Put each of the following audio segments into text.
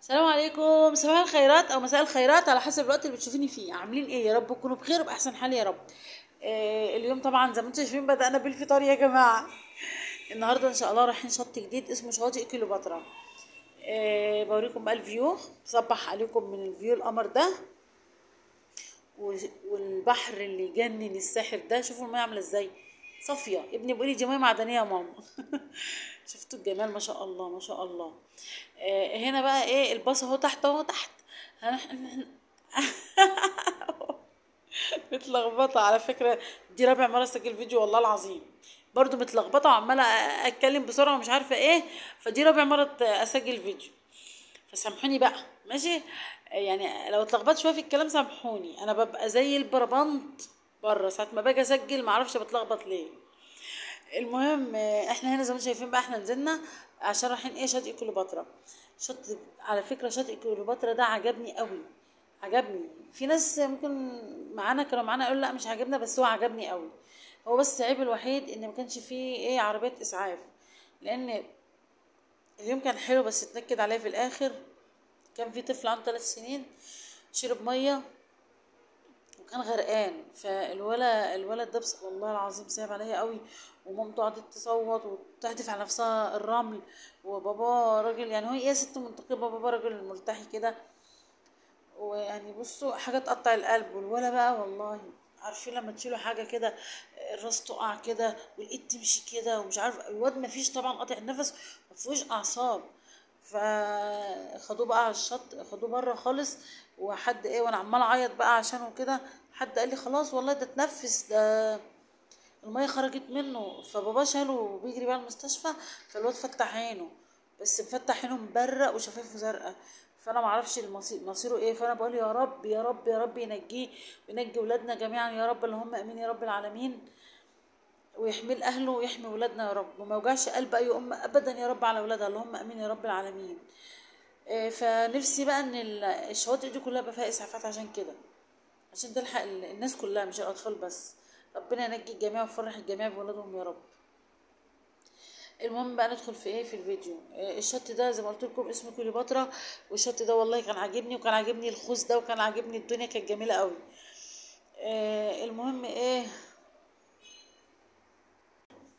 السلام عليكم، صباح الخيرات او مساء الخيرات على حسب الوقت اللي بتشوفيني فيه. عاملين ايه؟ يا رب تكونوا بخير وباحسن حال يا رب. اليوم طبعا زي ما انتم شايفين بدأنا بالفطار يا جماعة. النهارده ان شاء الله رايحين شط جديد اسمه شاطئ كليوباترا. بوريكم بقى ال view، بصبح عليكم من ال view القمر ده والبحر اللي يجنن الساحر ده. شوفوا المية عامله ازاي صافية. ابني بيقول لي دي مية معدنية يا ماما. شفتوا الجمال؟ ما شاء الله ما شاء الله. هنا بقى ايه الباص اهو تحت، اهو تحت. متلخبطه على فكرة، دي رابع مرة اسجل فيديو والله العظيم، برضو متلخبطه وعماله اتكلم بسرعة ومش عارفه ايه، فدي رابع مرة اسجل فيديو، فسامحوني بقى. ماشي، يعني لو اتلخبطت شوية في الكلام سامحوني، انا ببقى زي البربنت بره ساعة ما باجي اسجل، معرفش بتلخبط ليه. المهم احنا هنا زي ما انتم شايفين بقى احنا نزلنا عشان رايحين ايه شاطئ كليوباترا. شط على فكرة شاطئ كليوباترا ده عجبني قوي، عجبني. في ناس ممكن معانا كانوا معانا يقولوا لا مش عجبنا، بس هو عجبني قوي. هو بس عيب الوحيد ان ما كانش فيه ايه عربية اسعاف، لان اليوم كان حلو بس اتنكد عليا في الاخر. كان في طفل عنده 3 سنين شرب مية وكان غرقان، فالولد ده بس والله العظيم صعب عليا قوي، ومامته قعدت تصوت وتحدف على نفسها الرمل، وبابا راجل يعني هو ايه ست منتقبه، بابا راجل ملتحي كده، ويعني بصوا حاجة تقطع القلب. والولا بقى والله عارفين لما تشيلوا حاجة كده الراس تقع كده والايد تمشي كده ومش عارف، الواد مفيش طبعا قاطع النفس، مفيهوش اعصاب. فخدوه بقى على الشط، خدوه بره خالص، وحد ايه وانا عماله اعيط بقى عشانه كده، حد قال لي خلاص والله ده اتنفس، ده المية خرجت منه. فبابا شاله وبيجري بقى المستشفى، فالواد فتح عينه، بس مفتح عينه مبرق وشفايفه زرقاء، فانا معرفش مصيره ايه. فانا بقول يا رب يا رب يا رب ينجيه وينجي ولادنا جميعا يا رب، اللهم امين يا رب العالمين، ويحمي اهله ويحمي ولادنا يا رب، وما يوجعش قلب اي ام ابدا يا رب على ولادها، اللهم امين يا رب العالمين. فنفسي بقى ان الشواطئ دي كلها بقى فيها اسعافات، عشان كده عشان تلحق الناس كلها مش الاطفال بس. ربنا ينجي الجميع ويفرح الجميع بولادهم يا رب. المهم بقى ندخل في ايه في الفيديو. الشط ده زي ما قلت لكم اسمه كليوباترا، والشط ده والله كان عاجبني، وكان عاجبني الخوص ده، وكان عاجبني الدنيا كانت جميلة قوي. المهم ايه،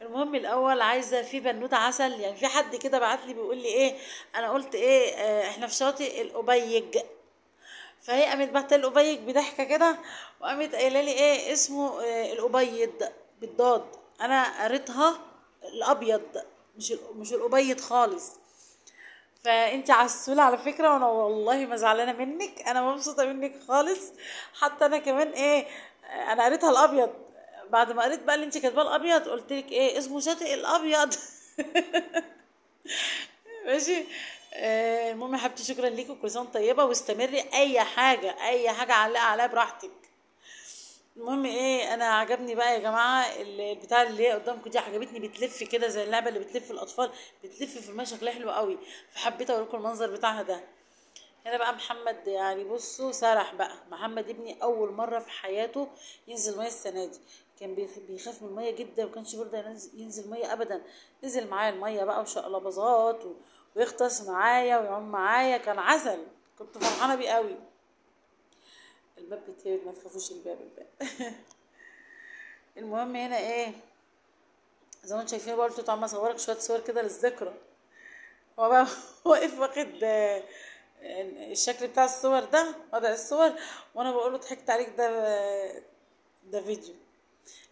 المهم الاول عايزه في بنوته عسل، يعني في حد كده بعت لي بيقول لي ايه، انا قلت ايه احنا في شاطئ الأبيج، فهي قامت بعت لي الأبيج بضحكه كده، وقامت قايله لي ايه اسمه الأبيض بالضاد. انا قريتها الابيض مش الأبيض خالص. فانت عسوله على فكرة، وانا والله ما زعلانة منك، انا مبسوطة منك خالص. حتى انا كمان ايه انا قريتها الابيض، بعد ما قريت بقى اللي انت كاتباه الابيض قلت لك ايه اسمه شاطئ الابيض. ماشي. المهم يا حبيبتي شكرا ليكي وكل سنة طيبة، واستمري اي حاجة اي حاجة علقي عليها براحتك. المهم ايه انا عجبني بقى يا جماعة البتاع اللي هي قدامكم دي، عجبتني، بتلف كده زي اللعبة اللي بتلف الاطفال، بتلف في المية شكلها حلو قوي، فحبيت اوريكم المنظر بتاعها ده. هنا بقى محمد يعني بصوا سرح بقى، محمد ابني اول مرة في حياته ينزل مية السنة دي، كان بيخاف من المية جدا وكانش بيرضى ينزل مية ابدا. نزل معايا المية بقى وشقلباظات ويغطس معايا ويعوم معايا، كان عسل، كنت فرحانة بيه قوي. الباب بيتهبد ما تخافوش، الباب الباب. المهم هنا ايه زي ما انتم شايفين بقى، قلت عم اصورك شوية صور كده للذكرى. هو بقى واقف واخد الشكل بتاع الصور ده، وضع الصور، وانا بقول له ضحكت عليك، ده فيديو.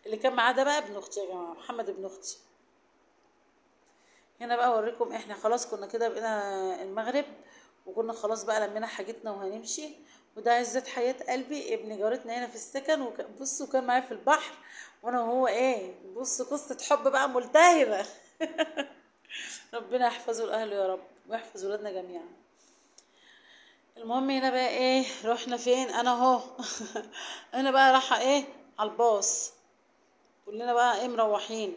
اللي كان معاه ده بقى ابن اختي يا جماعة، محمد ابن اختي. هنا بقى اوريكم احنا خلاص كنا كده بقينا المغرب، وكنا خلاص بقى لمينا حاجتنا وهنمشي. وده عزت حياة قلبي ابن جارتنا هنا في السكن، بصوا كان معايا في البحر وانا وهو ايه، بصوا قصة حب بقى ملتهبة. ربنا يحفظه لاهله يا رب ويحفظ ولادنا جميعا. المهم هنا بقى ايه رحنا فين، انا اهو. انا بقى رايحة ايه على الباص، كلنا بقى ايه مروحين.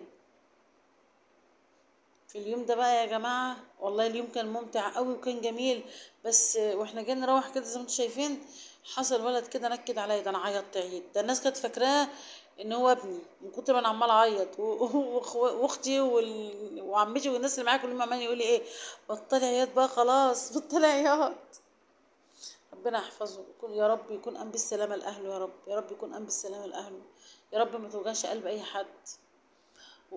في اليوم ده بقى يا جماعة والله اليوم كان ممتع قوي وكان جميل، بس واحنا جايين نروح كده زي ما انتم شايفين حصل ولد كده نكد عليا، ده انا عيطت عيد، ده الناس كانت فاكراه ان هو ابني من كتر ما انا عماله اعيط، واختي وعمتي والناس اللي معايا كلهم عمالين يقولوا لي ايه، بطلي عياط بقى خلاص، بطلي عياط. ربنا يحفظه، يا رب يكون قام بالسلامة لاهله، يا رب يا رب يكون قام بالسلامة لاهله، يا رب ما توجعش قلب اي حد.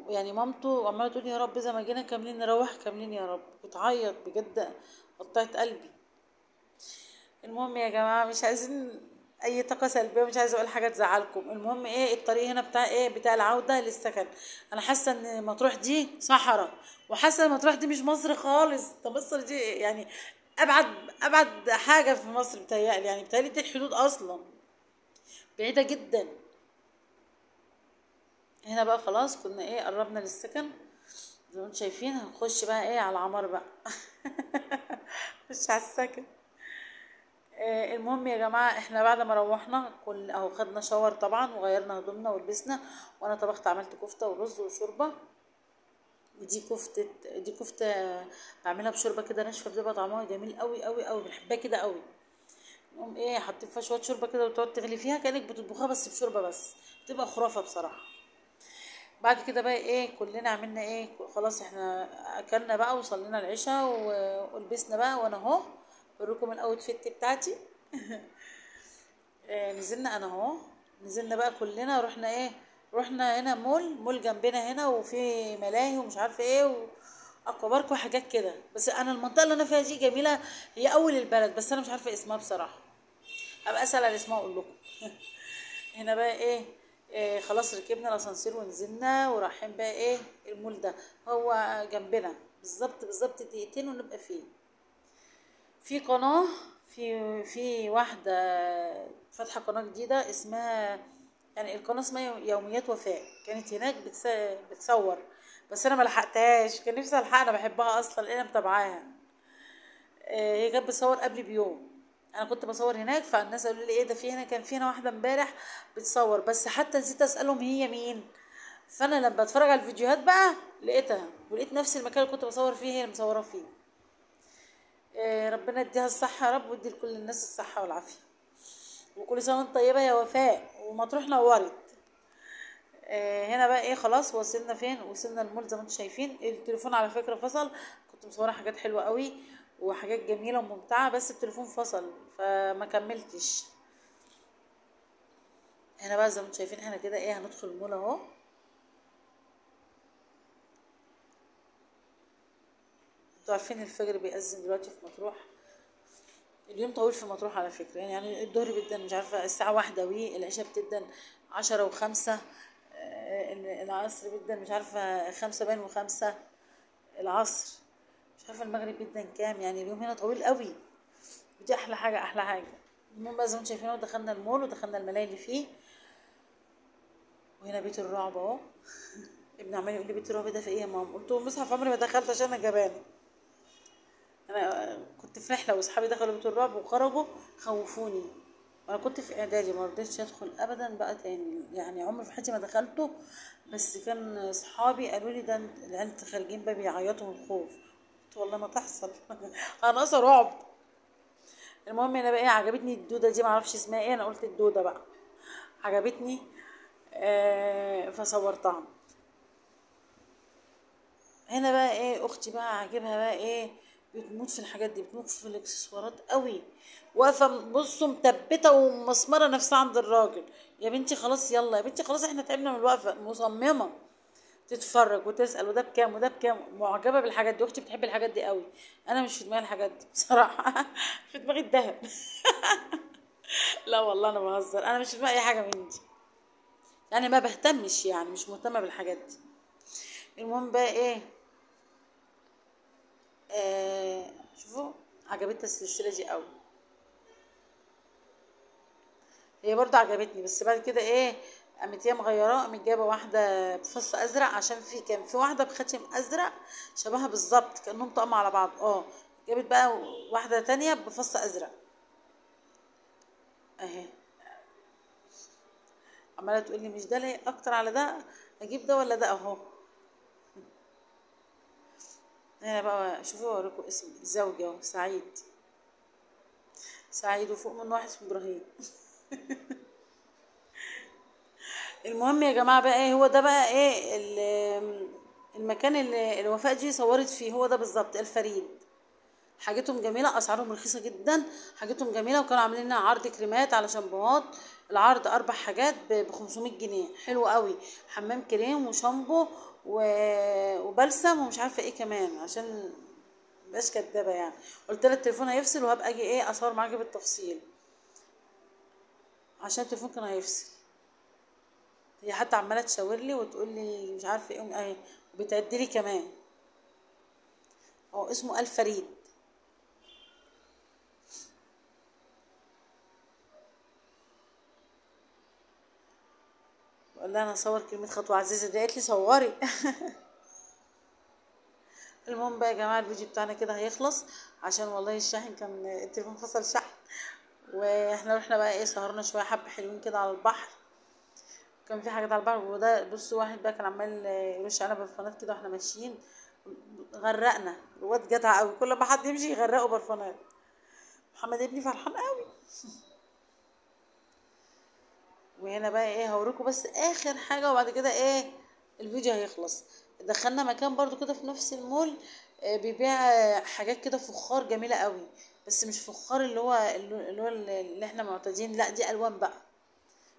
يعني مامته عماله تقول يا رب زي ما جينا كاملين نروح كاملين يا رب، بتعيط بجد، قطعت قلبي. المهم يا جماعة مش عايزين اي طاقة سلبية، مش عايزه اقول حاجة تزعلكم. المهم ايه الطريق هنا بتاع ايه، بتاع العودة للسكن. انا حاسه ان مطروح دي صحراء، وحاسه ان مطروح دي مش مصر خالص. طب مصر دي يعني ابعد حاجة في مصر بتهيألي، يعني بتهيألي دي الحدود اصلا بعيدة جدا. هنا بقى خلاص كنا ايه قربنا للسكن زي ما انتم شايفين. هنخش بقى ايه على العمار بقى مش على السكن. المهم يا جماعة احنا بعد ما روحنا كل اهو خدنا شاور طبعا، وغيرنا هدومنا ولبسنا، وانا طبخت عملت كفته ورز وشوربه. ودي كفته، دي كفته بعملها بشوربه كده ناشفة، بتبقى طعمها جميل قوي قوي قوي، بنحبها كده قوي. نقوم ايه حاطين فيها شوية شوربة كده وتقعد تغلي فيها كانك بتطبخها بس بشوربه بس، بتبقى خرافه بصراحة. بعد كده بقى ايه كلنا عملنا ايه، خلاص احنا اكلنا بقى وصلينا العشاء ولبسنا بقى، وانا اهو بوريكم ال outfit بتاعتي. نزلنا انا اهو، نزلنا بقى كلنا، رحنا ايه، رحنا هنا مول جنبنا هنا، وفي ملاهي ومش عارفه ايه و aqua park وحاجات كده. بس انا المنطقة اللي انا فيها دي جميلة، هي اول البلد، بس انا مش عارفه اسمها بصراحة، هبقى اسال على اسمها واقول لكم. هنا بقى ايه خلاص ركبنا الاسانسير ونزلنا، ورايحين بقى ايه المول ده، هو جنبنا بالظبط بالظبط دقيقتين ونبقى فيه. في قناة، في واحدة فاتحة قناة جديدة اسمها، يعني القناة اسمها يوميات وفاء، كانت هناك بتصور، بس انا ما لحقتهاش، كان نفسي الحقها، انا بحبها اصلا، انا متابعاها. هي كانت بتصور قبل بيوم، انا كنت بصور هناك، فالناس قالوا لي ايه ده، في هنا كان في هنا واحدة امبارح بتصور، بس حتى نسيت اسالهم هي مين. فانا لما بتفرج على الفيديوهات بقى لقيتها، ولقيت نفس المكان اللي كنت بصور فيه هي اللي مصوره فيه. ربنا يديها الصحة يا رب، ويدي لكل الناس الصحة والعافية، وكل سنة وانت طيبة يا وفاء، ومطروح نورت. هنا بقى ايه خلاص وصلنا فين، وصلنا المول زي ما انتم شايفين. التليفون على فكرة فصل، كنت مصوره حاجات حلوة قوي وحاجات جميلة وممتعة، بس التليفون فصل فما كملتش. هنا بقى زي ما انتم شايفين احنا كده ايه هندخل المول اهو. انتوا عارفين الفجر بيأذن دلوقتي في مطروح، اليوم طويل في مطروح على فكرة، يعني الظهر بيبدأ مش عارفه الساعة 1، والعشاء بتبدأ 10:05، العصر بيبدأ مش عارفه 5:05 العصر، مش عارفه المغرب بيبدأ كام، يعني اليوم هنا طويل قوي، ودي احلى حاجة احلى حاجة. المهم بقى زي ما انتم شايفين دخلنا المول ودخلنا الملاهي اللي فيه، وهنا بيت الرعب اهو. ابن عمال يقول لي بيت الرعب ده في ايه يا ماما؟ قلت له مصحف عمري ما دخلت عشان انا جبانه. انا كنت في رحله واصحابي دخلوا بيت الرعب وخرجوا خوفوني، وانا كنت في اعدادي ما رضيتش ادخل ابدا بقى تاني، يعني عمري في حياتي ما دخلته، بس كان اصحابي قالوا لي ده العيال خارجين بقى بيعيطوا من الخوف، قلت والله ما تحصل انا ناقصه رعب. المهم انا بقى ايه عجبتني الدودة دي، معرفش اسمها ايه، انا قلت الدودة بقى عجبتني، فصورتها. هنا بقى ايه اختي بقى عاجبها بقى ايه، بتموت في الحاجات دي، بتموت في الاكسسوارات قوي، واقفة بصوا مثبتة ومسمره نفسها عند الراجل، يا بنتي خلاص يلا يا بنتي خلاص احنا تعبنا من الوقفة، مصممه تتفرج وتسال وده بكام وده بكام، معجبه بالحاجات دي. اختي بتحب الحاجات دي قوي، انا مش في دماغي الحاجات دي بصراحة في دماغي الذهب لا والله انا بهزر، انا مش في دماغي اي حاجة من دي، يعني ما بهتمش، يعني مش مهتمة بالحاجات دي. المهم بقى ايه شوفوا عجبتها السلسلة دي قوي، هي برضو عجبتني، بس بعد كده ايه قامت هي مغيراه، قامت جايبه واحدة بفص ازرق، عشان في كان في واحدة بخاتم ازرق شبهها بالظبط كانهم طقم على بعض، جابت بقى واحدة تانية بفص ازرق اهي، عماله تقول لي مش ده لايق اكتر على ده، اجيب ده ولا ده اهو. هنا بقى شوفوا اوريكم اسم زوجي اهو سعيد. سعيد، وفوق منه واحد اسمه ابراهيم. المهم يا جماعة بقى ايه هو ده بقى، ايه المكان اللي الوفاء دي صورت فيه، هو ده بالظبط الفريد. حاجتهم جميلة، اسعارهم رخيصة جدا، حاجتهم جميلة. وكانوا عاملين لنا عرض كريمات على شامبوهات، العرض 4 حاجات ب 500 جنيه، حلو قوي. حمام كريم وشامبو وبلسم ومش عارفه ايه كمان، عشان مبقاش كدابه يعني. قلت لها التليفون هيفصل وهبقى اجي ايه اصور معاكي بالتفصيل، عشان التليفون كان هيفصل. هي حتى عماله تشاور لي وتقول لي مش عارفه ايه، اهي وبتعدي لي كمان. هو اسمه الفريد. بقول لها انا هصور كلمة خطوة عزيزه دي، قالت لي صوري. المهم بقى يا جماعة الفيديو بتاعنا كده هيخلص، عشان والله الشاحن كان التليفون فصل شحن. واحنا رحنا بقى ايه سهرنا شوية حبه حلوين كده على البحر، كان في حاجات على البحر. وده بصوا واحد بقى كان عمال يرش علينا برفانات كده واحنا ماشيين، غرقنا. الواد جدع قوي، كل ما حد يمشي يغرقه برفانات. محمد ابني فرحان قوي. وهنا بقى ايه هوريكم بس اخر حاجة، وبعد كده ايه الفيديو هيخلص. دخلنا مكان برضو كده في نفس المول، بيبيع حاجات كده فخار جميلة قوي، بس مش فخار اللي هو اللي احنا معتادين، لا دي الوان بقى.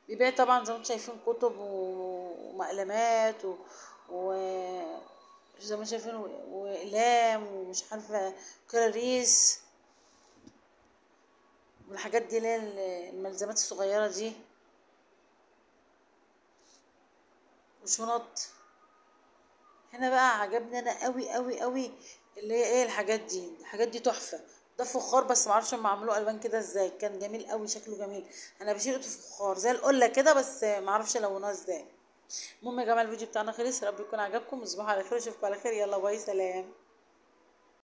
بيبيع طبعا زي ما انتم شايفين كتب ومقلمات و زي ما شايفين واقلام ومش عارفه كراريس والحاجات دي اللي هي الملزمات الصغيرة دي، وشنط. هنا بقى عجبني انا قوي قوي قوي اللي هي ايه الحاجات دي، الحاجات دي تحفة. ده فخار بس معرفش هم عملوه الوان كده ازاي، كان جميل قوي، شكله جميل. انا بشيل فخار زي القلة كده، بس معرفش لونوها ازاي. المهم يا جماعة الفيديو بتاعنا خلص، يا رب يكون عجبكم. تصبحوا على خير، اشوفكم على خير، يلا باي، سلام.